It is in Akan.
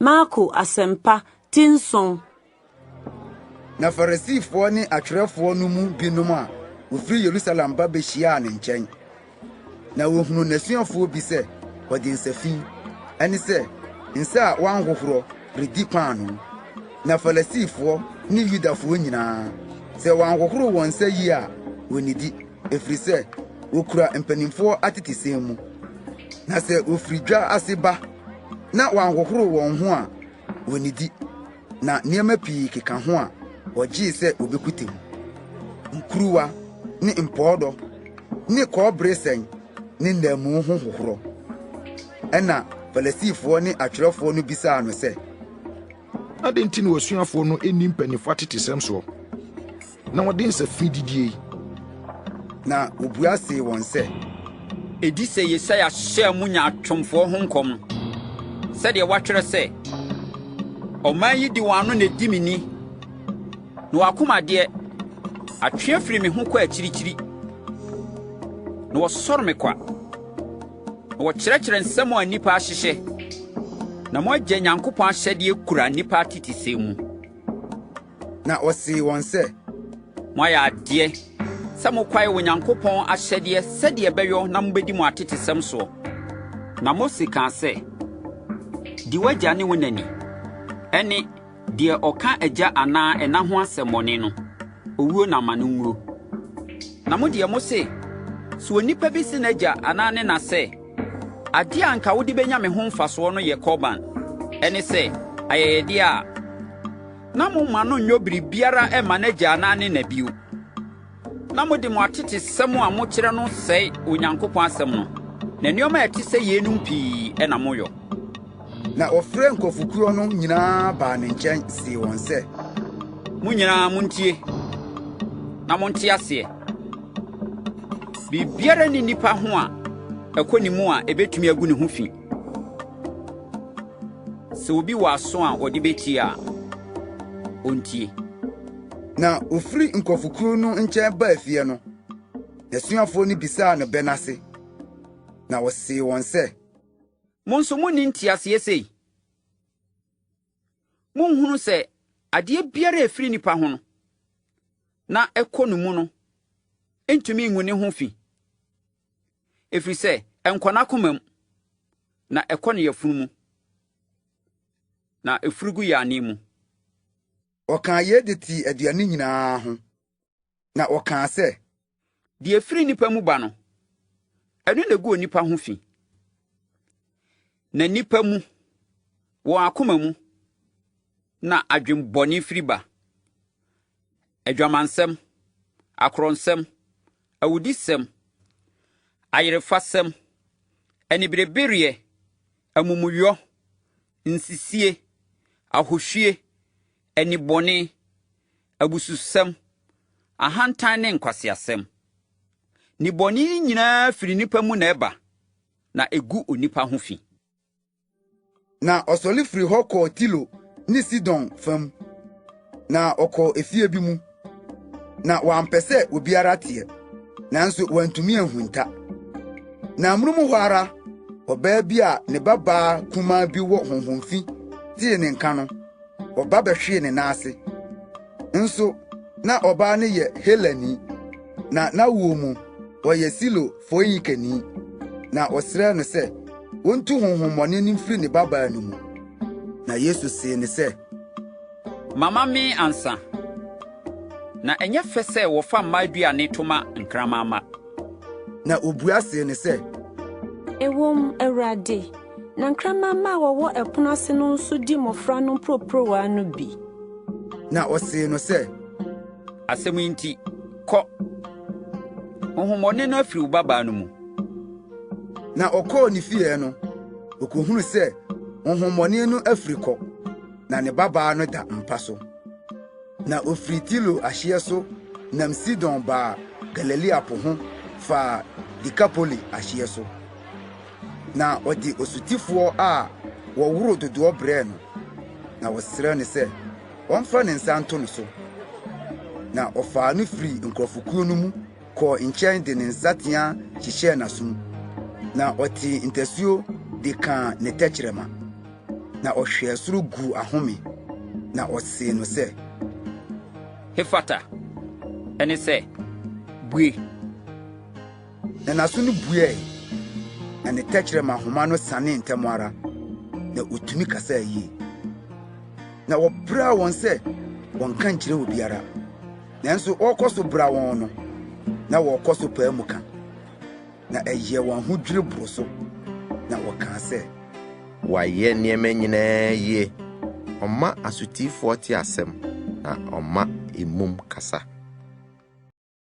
Marko Asɛmpa, ti nson. Na Farisifoɔ ne atwerɛfoɔ no mu binom a wɔfiri Yerusalem ba behyiaa ne nkyɛn. Na wɔhunuu n'asuafoɔ bi sɛ wɔde nsa fi, ɛne sɛ, nsa a wɔanhohorɔ, redi paanoo. Na Farisifoɔ ne Yudafoɔ nyinaa, sɛ wɔanhohoro wɔn nsa yie a, wonnidi, ɛfiri sɛ wokura mpanimfoɔ atetesɛm mu. Na sɛ wofiri dwa ase ba na wɔanhohoro wɔn ho a, wonnidi. Na nneɛma pii keka ho a wɔgyee sɛ wobekuta mu: nkuruwa ne mpɔɔdɔ ne kɔbere sɛn ne nnaamu ho hohoro. Ɛnna Farisifoɔ ne atwerɛfoɔ no bisaa no sɛ, Adɛn nti na w'asuafoɔ no nni mpanyimfo atetesɛm soɔ, na wɔde nsa fi didie yi? Na obua see wɔn sɛ, Edi sɛ Yesaia hyɛɛ mo nyaatwomfoɔ ho nkɔm no, sɛdeɛ wɔatwerɛ sɛ, ‘Ɔman yi de wɔn ano na edi me ni, na wɔn akoma deɛ, atwe afiri me ho kɔ akyirikyiri. Na wɔsɔre me kwa, na wɔkyerɛkyerɛ nsɛm a nnipa ahyehyɛ. Na mo agya Nyankopɔn ahyɛdeɛ kura nnipa atetesɛm mu.’ Na ɔsee wɔn sɛ, Moayɛ adeɛ sɛ mokwae Onyankopɔn ahyɛdeɛ sɛdeɛ ɛbɛyɔ na mobɛdi mo atetesɛm soɔ. Na Mose kaa sɛ, ‘Di w'agya ne wo na ni,’ ɛne, ‘Deɛ ɔka agya anaa ɛna ho asɛmmɔne no, owuo na ma no nwuo.’ Na mo deɛ mose, sɛ onipa bi se n'agya anaa ne na sɛ, ‘Adeɛ a anka wode benya me ho mfasoɔ no yɛ Korban,’ ɛne sɛ, ayɛyɛdeɛ a, na momma no nyɔ biribiara mma n'agya anaa ne na bio. Na mode mo atetesɛm a mokyerɛ no sɛe Onyankopɔn asɛm no, na nneɛma a ɛte sɛ yeinom pii na moyɔ. Na ɔfrɛɛ nkurɔfokuo no nyinaa baa ne nkyɛn see wɔn sɛ, Mo nyinaa muntie, na monte aseɛ. Biribiara nni nnipa ho a ɛkɔ ne mu a ebetumi agu ne ho fi. Sɛ obi wɔ aso a ɔde betie a, ontie. Na ofiri nkurɔfokuw no nkyɛn baa fie no, n'asuafoɔ no bisaa no bɛ no ase. Na ɔsee wɔn sɛ, Mo nso munni nteaseɛ sei? Munhunu sɛ adeɛ biara a ɛfiri nnipa ho no, na ɛkɔ ne mu no ntumi ngu ne ho fi, ɛfiri sɛ ɛnkɔ n'akoma mu, na ɛkɔ ne yafunu mu, na ɛfiri gu yaane mu. Ɔkaa yei de tee aduane nyinaa ho. Na ɔkaa sɛ, Deɛ ɛfiri nnipa mu ba no, ɛno na ɛgu onipa ho fi. Na nnipa mu, wɔn akoma mu, na adwemmɔne firi ba: adwamansɛm, akorɔnsɛm, awudisɛm, ayerefasɛm, aniberebereɛ, amumuyɔ, nsisie, ahohwie, anibɔne, abususɛm, ahantan ne nkwaseasɛm. Nnebɔne yi nyinaa firi nnipa mu na ɛba, na egu onipa ho fi. Na ɔsɔre firii hɔ kɔɔ Tiro ne Sidon fam. Na ɔkɔɔ efie bi mu, na wampɛ sɛ obiara teɛ, nanso wantumi anhunta. Na amono mu hɔ ara, ɔbaa bi a ne babaa kumaa bi wɔ honhom fi tee ne nka no, ɔba bɛhwee ne nan ase. Nso na ɔbaa no yɛ Helani, na n'awo mu ɔyɛ Silo Foinikeni. Na ɔsrɛɛ no sɛ wontu honhommɔne no mfiri ne babaa no mu. Na Yesu see no sɛ, Ma mammee ansa, na ɛnyɛ fɛ sɛ wɔfa mma aduane to ma nkraman mma. Na obua see no sɛ, Ɛwom, Awurade, na nkraman mma a wɔwɔ ɛpono ase no nso di mmofra no mporoporowa no bi. Na ɔsee no sɛ, Asɛm yi nti, kɔ. Honhommɔne no afiri wo babaa no mu. Na ɔkɔɔ ne fie no, okohuu sɛ honhommɔne no afiri kɔ, na ne babaa no da mpa so. Na ofiri Tiro ahyeɛ so nam Sidon baa Galilea po ho faa Dekapoli ahyeɛ so. Na ɔde osutifoɔ a wɔworo dodoɔ brɛɛ no, na wɔsrɛɛ no sɛ ɔmfa ne nsa nto no so. Na ɔfaa no firii nkurɔfokuo no mu kɔɔ nkyɛn de ne nsateaa hyehyɛɛ n'asom, na ɔtee ntasuo de kaa ne tɛkyerɛma. Na ɔhwɛɛ soro guu ahome, na ɔsee no sɛ, Hefata, ɛne sɛ, Bue! Na n'aso no buee, na ne tɛkyerɛma nhoma no sanee ntɛm ara, na otumi kasaa yie. Na wɔbraa wɔn sɛ wɔnnka nkyerɛ obiara. Nanso wɔrekɔ so bra wɔn no, na wɔrekɔ so pae mu ka. Na ɛyɛɛ wɔn ahodwiri boro so, na wɔkaa sɛ, Wayɛ nneɛma nyinaa yie. Ɔma asotifoɔ te asɛm, na ɔma emum kasa.